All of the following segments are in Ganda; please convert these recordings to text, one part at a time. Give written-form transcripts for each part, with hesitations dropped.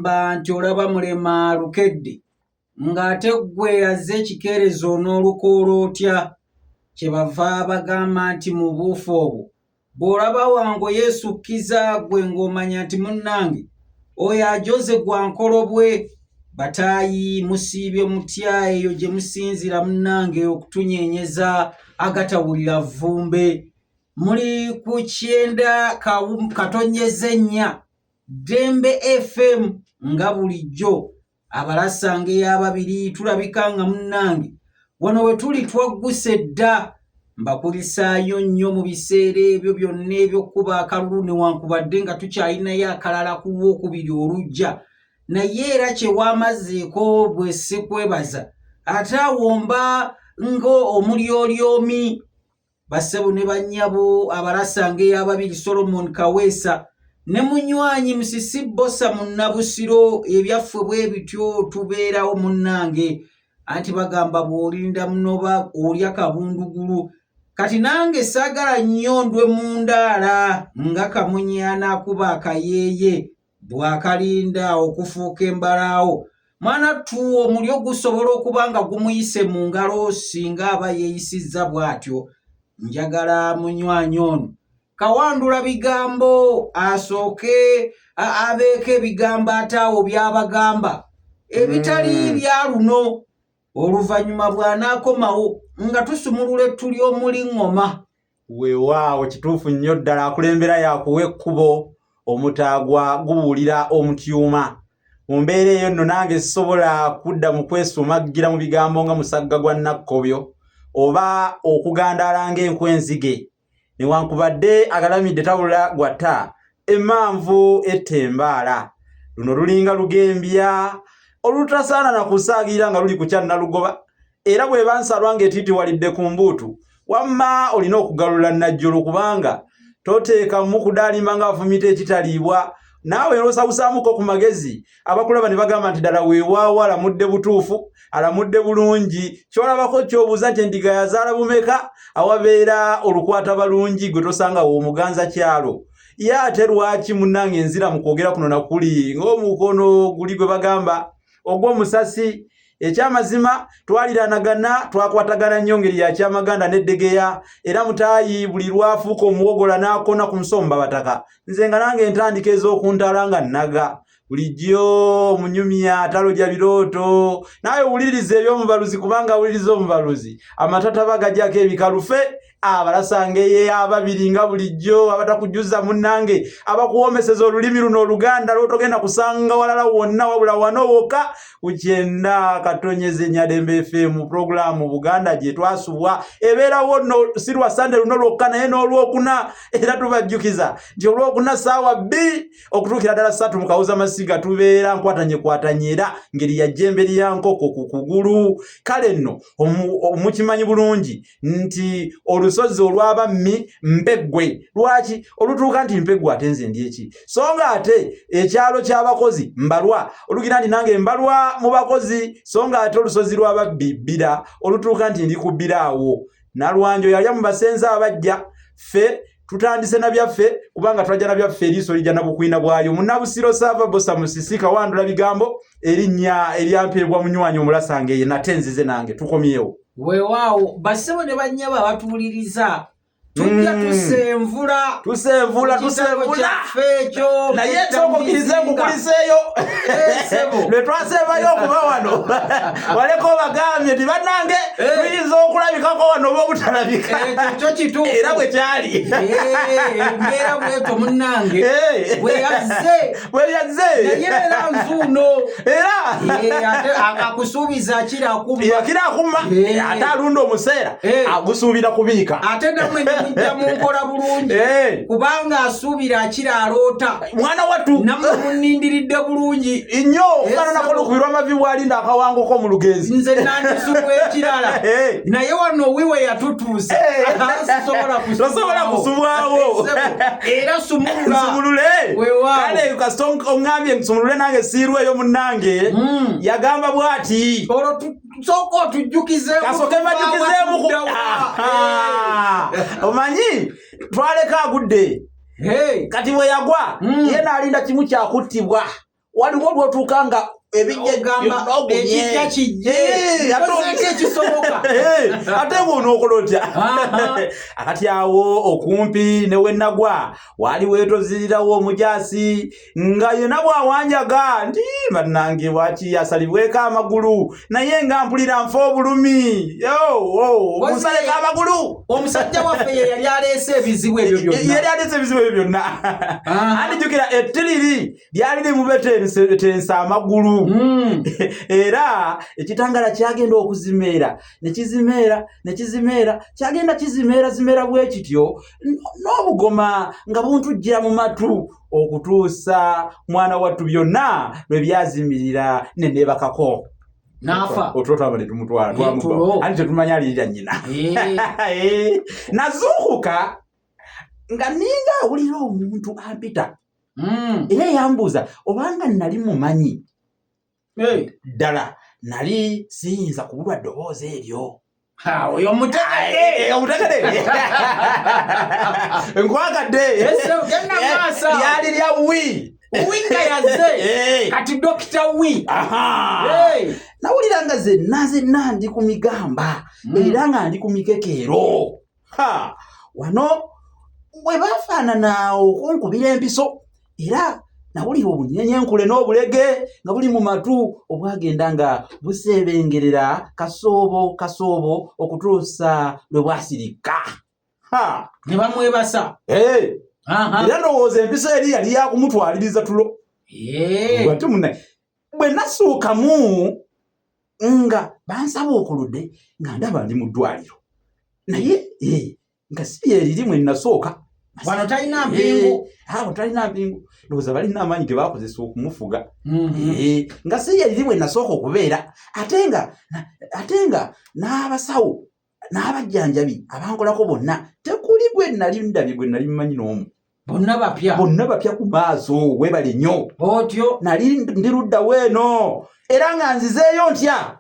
Bagamba nti olaba mulema alukedde ng'ate ggwe azze ekikeerezi onoolukoola otya? Kye bava bagamba nti mu buufu obwo bw'olaba wango yeesukkiza ggwe ng'omanya nti munnange oyo ajoze gwa nkolobwe. Bataayi musiibye mutya eyo gye musinzira munnange okutunyeenyeza agatawulira vvumbe? Muli ku kyenda katonyeze nnya Ddembe FM nga bulijjo abalasanga ey'ababiri tulabika nga munnange wano we tuli twagguse dda. Mbakulisaayo nnyo mu biseera ebyo byonna eby'okkuba akalulu newankubadde nga tukyalinayo akalala ku lwokubiri olujja, naye era kye waamazeeko bwe sikwebaza ate awo mba ng'omulyolyomi. Bassebo ne bannyabo abalasanga ey'ababiri Solomon Kaweesa ne munywanyi Musisi Bbosa Munnabusiro, ebyaffe bwe bityo tubeerawo munnange. Anti bagamba bw'olinda munoba olya kabundugulu. Kati nange saagala nnyo ndwe mu ndaala nga kamunye anaakuba akayeeye bw'akalinda okufuuka embalaawo. Mwana ttu omulyo gusobola okuba nga gumuyise mu ngalo singa aba yeeyisizza bw'atyo. Njagala munywanyi ono kawandula bigambo asooke abeeko ebigambo ate awo by'abagamba ebitali bya luno, oluvannyuma bw'anaakomawo nga tusumulula ettu ly'omuliŋŋoma. Weewaawo kituufu nnyo ddala, akulembera yakuwa ekkubo, omutaagwa gubuulira omutyuma. Mu mbeera eyo nno nange sisobola kudda mu kwesumagira mu bigambo nga musagga gwa Nakkobyo oba okugandaala ng'enku enzige. Newankubadde agalamidde tabula gwatta, emmanvu etta embaala. Luno lulinga lugembya olutasaana na kusaagirira nga luli ku kya Nalugoba, era bw'eba nsalwa ng'etiitiwalidde ku mbuutu, wamma olina okugalula Najjolo kubanga toteekamu kudaalimba ng'afumita ekitaliibwa. Naawe n'osabusaamuko ku magezi, abakulaba ne bagamba nti ddala weewaawo alamudde butuufu, alamudde bulungi. Ky'olabako ky'obuuza nti endiga yazaala bumeka, awabeera olukwata balungi gwe tosanga w'omuganza kyalo. Ye ate lwaki munnange nzira mu kwogera kuno nakuli ng'omukono guli gwe bagamba ogw'omusasi? Ekyamazima twaliranagana, twakwatagana nnyo ngeri ya kyamaganda n'eddegeya, era mutaayi buli lwafuuka omuwogola n'akona ku nsomba bataka, nze nga nange ntandika ez'okuntaala nga nnaga. Bulijjo omunyumya talojja birooto, naawe wuliriza ebyomubaluzi kubanga awuliriza omubaluzi amatata gajjako ebikalu. Ffe abalasanga ey'ababiri nga bulijjo abatakujuza munnange, abakuwoomeseza olulimi luno Oluganda lw'otogenda kusanga walala wonna wabula wano wokka ku 90.4 Dembe FM. Pulogulaamu Buganda gye twasubwa ebeerawo nno si lwa Sande luno lwokka naye n'Olwokuna, era tubajjukiza nti Olwokuna ssaawa 2 okutuukira ddala 3 mu kawuza masiga tubeera nkwatanyekwatanye era ngeri ya jjembe lya nkoko ku kugulu. Kale nno mukimanyi bulungi nti olusozi olw'abammi mpeggwe. Lwaki olutuuka nti mpeggwe ate nze ndi eki? So nga ate ekyalo ky'abakozi mbalwa, olugira nti nange mbalwa mu bakozi, so nga ate olusozi lw'ababbi bbira, olutuuka nti ndi ku bbira awo. Nalwanjo yalya mu basenze abajja, ffe tutandise na byaffe kubanga twajja na byaffe, eriiso lijja na bukwina bwayo. Munnabusiro Saava Bosa Musisi kawandula bigambo, erinnya eryampeebwa munywanyi omulasanga eye, nate nzize nange tukomyewo. Weewaawo bassebo ne bannyabo abatuwuliriza, tujja tusenvula. Tusenvula, tusenvula. Kyaffe ekyo. Naye sooka okkirize nkukuliseeyo. Ssebo. Lwe twasembayo okuba wano waleka obagambye nti bannange tuyinza okulabikako wano oba obutalabika. Ekyo kyo kituufu. Era bwe kyali. Embeera bwetyo munnange bwe yazze. Bwe yazze. Naye era nzuuno. Era Ate akakusuubiza akira akuma. Yakira akuma. Ate alunda omuseera agusuubira kubiika. Ate nammwe ne mujja mu nkola bulungi kubanga asuubira akira aloota. Mwana wattu. Nammwe munnindiridde bulungi. Nnyo okufaananako lukubirwa amavi bw'alinda akawango ko mu lugenzi. Nze nandisubwa ekirala naye wano wiwe yatutuusa. Sisobola. Tosobola kusubwawo. Era sumulula. Nsumulule. Weewaawo. Kale kasita oŋŋambye nsumulule nange siirweyo munnange. Yagamba bw'ati. Olwo sooka otujjukizeemu. Kasooke mbajjukizeemu omanyi twaleka agudde. Kati bwe yagwa ye n'alinda kimu kyakuttibwa. Waliwo lwotuuka nga ebijja ekijja kijje ate ekisoboka ate ng'onookola otya? Akati awo okumpi ne wenagwa waali weetozirirawo omujaasi nga yena bw'awanjaga nti bannange lwaki asalibweko amagulu naye nga mpulira nfa obulumi munsaleko amagulu. Omusajja waffe ye yali aleese ebizibu ebyo byonna, yali aleese ebizibu ebyo byonna. Andijjukira ettiriri lyali limubetensa amagulu era ekitangala kyagenda okuzimeera ne kizimeera ne kizimeera kyagenda kizimeera zimeera bwe kityo n'obugoma nga buntujjira mu matu okutuusa mwana wattu byonna lwe byazimirira ne neebakako n'afa. Otulo twaba ne tumutwala twamuba anti tetumanya alirira nnyina. Nazuukuka nga ninga awulira omuntu ampita era yambuuza obanga nali mumanyi ddala nali siyinza kubulwa ddoboozi eryo. Oyo omutegedde. Omutegedde, nkwagadde. Lyali lya wi winga yazze kati Dokita Wi. Nawulira nga zenna zenna ndi ku migamba era nga ndi ku mikekeero. Wano bwe bafaanana okunkubira empiso era nawulira obunyenyenkule n'obulege nga buli mu matu obwagenda nga buseebengerera kasoobo kasoobo okutuusa lwe bwasirika. Ne bamwebasa. Era ndowooza empiso eri yali yakumutwaliriza tulo. Ate munna bwe nasuukamu nga bansaba okuludde nga ndaba ndi mu ddwaliro naye nga si byeriri mwe nasooka. Wano talina mpingu. Awo talina mpingu, ndowooza balina amaanyi ge bakozesa okumufuga. Nga si yeriri bwe nasooka okubeera ate nga n'abasawo n'abajjanjabi abankolako bonna tekuli gwe nali ndabye gwe nali mmanyi n'omu. Bonna bapya. Bonna bapya ku maaso, weebale nnyo. Otyo. Nali ndi ludda weeno era nga nzizeeyo ntya?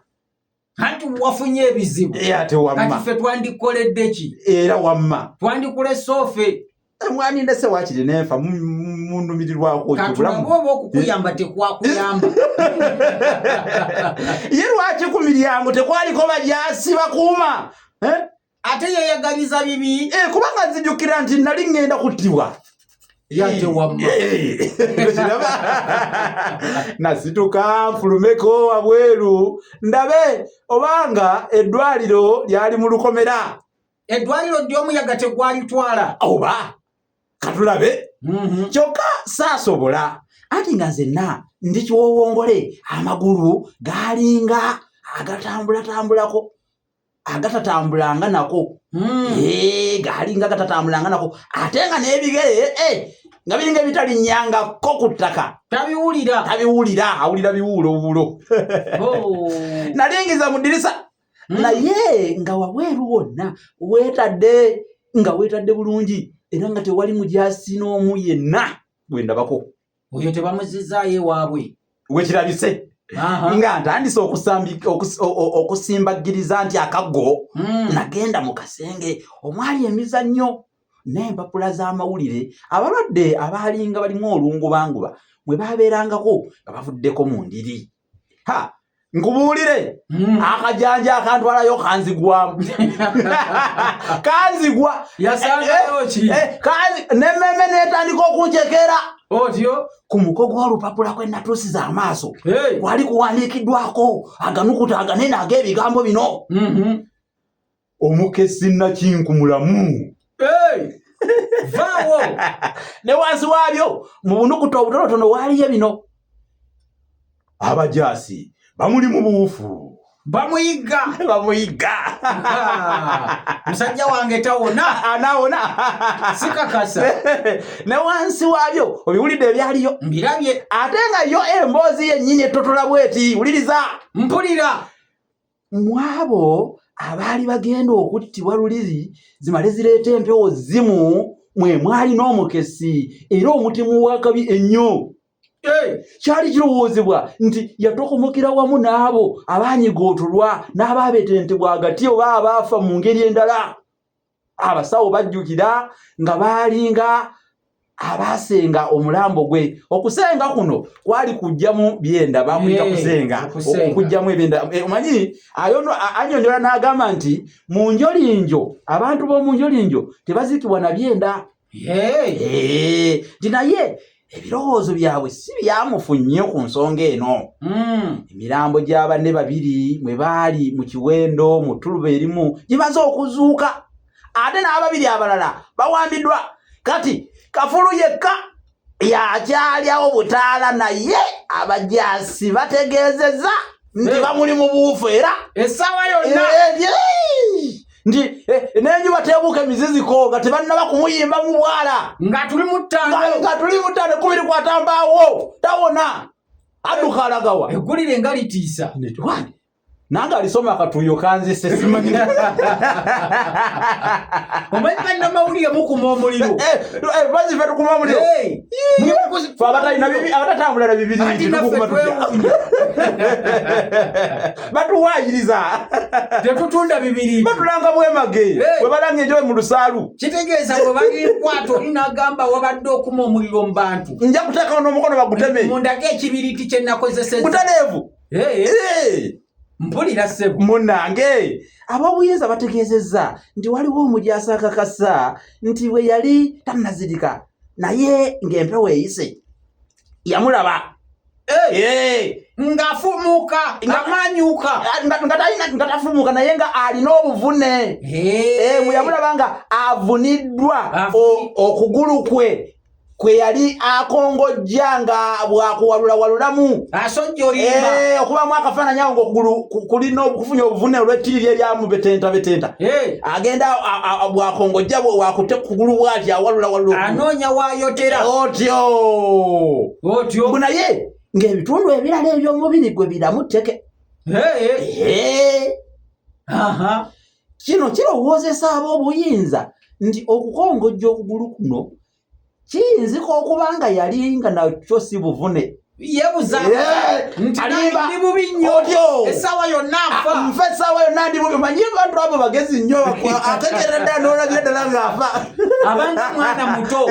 Anti wafunye ebizibu. Ate wamma. Kati ffe twandikoledde ki? Era wamma. Twandikulese ofe. Mwandindese waakiri nenfa munnumirirwako. Katulabe oba okukuyamba tekwakuyamba. Ye lwaki ku miryango tekwaliko bajaasi bakuuma? Ate yeyagaliza bibi. Kubanga nzijukira nti nali ŋŋenda kuttibwa. Yate wamma. Nasituka nfulumeko wabweru ndabe obanga eddwaliro lyali mu lukomera. Eddwaliro ly'omuyaga tegwalitwala. Oba katulabe. Kyokka saasobola anti nga nzenna ndi kiwowongole amagulu gaalinga agatambulatambulako agatatambulanga nako galinga agatatambulanga nako ate nga n'ebigere nga biringa ebitalinnyangako ku ttaka. Tabiwulira. Tabiwulira, awulira biwuulowuulo. Nalingiza mu ddirisa naye nga wabweru wonna weetadde nga weetadde bulungi era nga tewali mujaasi n'omu yenna gwe ndabako. Oyo tebamuzizaayo ewaabwe. Wekirabise nga ntandise okusimbaggiriza nti akaggo nagenda mu kasenge omwali emizannyo n'empapula z'amawulire abalwadde abaalinga balimu olungubanguba mwe babeerangako nga bavuddeko mu ndiri. Ha, nkubuulire akajanja akantwalayo kanzigwamu kanzigwa. Yasangayo ki? Nemmeme neetandika okunjekera. Otyo. Ku muko gw'olupapula kwe natuusiza amaaso kwali kuwandiikiddwako aganukuta aganene ag'ebigambo bino: omukesi nakinku mulamu. Vaawo. Ne wansi waabyo mu bunukuta obutonotono waaliyo bino: abajaasi bamuli mu buwufu. Bamuyigga. Bamuyigga. Musajja wange tawona. Anaawona. Sikakasa. Ne wansi waabyo obiwulidde ebyaliyo? Mbirabye. Ate nga yo emboozi yennyini ettotola bweti, wuliriza. Mpulira. Mu abo abaali bagenda okuttibwa luliri zimale zireeta empewo zimu mwe mwali n'omukesi era omutemu w'akabi ennyo. Kyali kirowoozebwa nti yatokomokera wamu n'abo abaanyigootolwa n'abaabetentebwa agati oba abaafa mu ngeri endala. Abasawo bajjukira nga baalinga Abaasenga omulambo gwe okusenga kuno kwali kujjamu byenda bakuyita kusenga okujjamu ebyenda eh, omanyi anyonyola n'agamba nti mu njolinjo abantu b'omu njolinjo tebaziikibwa na byenda eh, nti naye ebirowoozo byabwe si byamufu nnyo ku nsonga eno hmm. emirambo gya banne babiri mwe baali mu kiwendo mu ttuluba erimu gimaze okuzuuka ate n'ababiri abalala bawambiddwa kati kafulu yekka yakyalyawo butaala naye abajaasi bategeezezza nti bamuli mu buufu era essaawa yonna eh, eh, nti eh, n'enjuba tebuuka emiziziko nga tebannaba kumuyimba mu bwala nga tuli muttaano nga tuli muttaano kubiri kwatambaawo tawona adduka alagawa eggulire nga litiisa nange alisoma akatuuyo kanzise simanyi omanyi bannamawulire mukuma omuliro eh, eh, bazi fe tukuma omuliro fe abatalina bibi abatatambula na bibiri tukuma tutya batuwaayiriza tetutunda bibiri batulanga bwemage bwe balanga enjobe mu lusaalu kitegeeza bwe balinkwata oli nagamba wabadde okuma omuliro mu bantu nja kuteekawo n'omukono baguteme mundage ekibiriti kye nakozeseza butaleevu mpulira ssebo munange ab'obuyinza bategeezezza nti waliwo omujaasi akakasa nti bwe yali tannazirika naye ng'empewo eyise yamulaba ng'afumuuka ng'amanyuka nga tafumuuka naye nga alina obuvune bwe yamulaba nga avuniddwa okugulu kwe kwe yali akongojja nga bwakuwalulawalulamu asojja olimba eh, okubamu akafaananyi awo ngaokugulu kulina okufunya obuvune olw'ettiri eryamu betenta betenta eh. agenda bwakongojja wakutte kugulu bwati awalulawalula anoonya wayotera otyo otyo mbu naye ng'ebitundu ebirala eby'omubiri gwe biramu tteke eh. Kino kirowoozesa ab'obuyinza nti okukongojja okugulu kuno kiyinzika okuba nga yali nga nakyo si buvune. Yebuza nti ndi bubi nnyo essaawa yonna nfa ah, nfa essaawa yonna ndi bubi manyi abantu abo bagezi nnyo akekerera ddala n'olabira ddala ng'afa abanga mwana muto.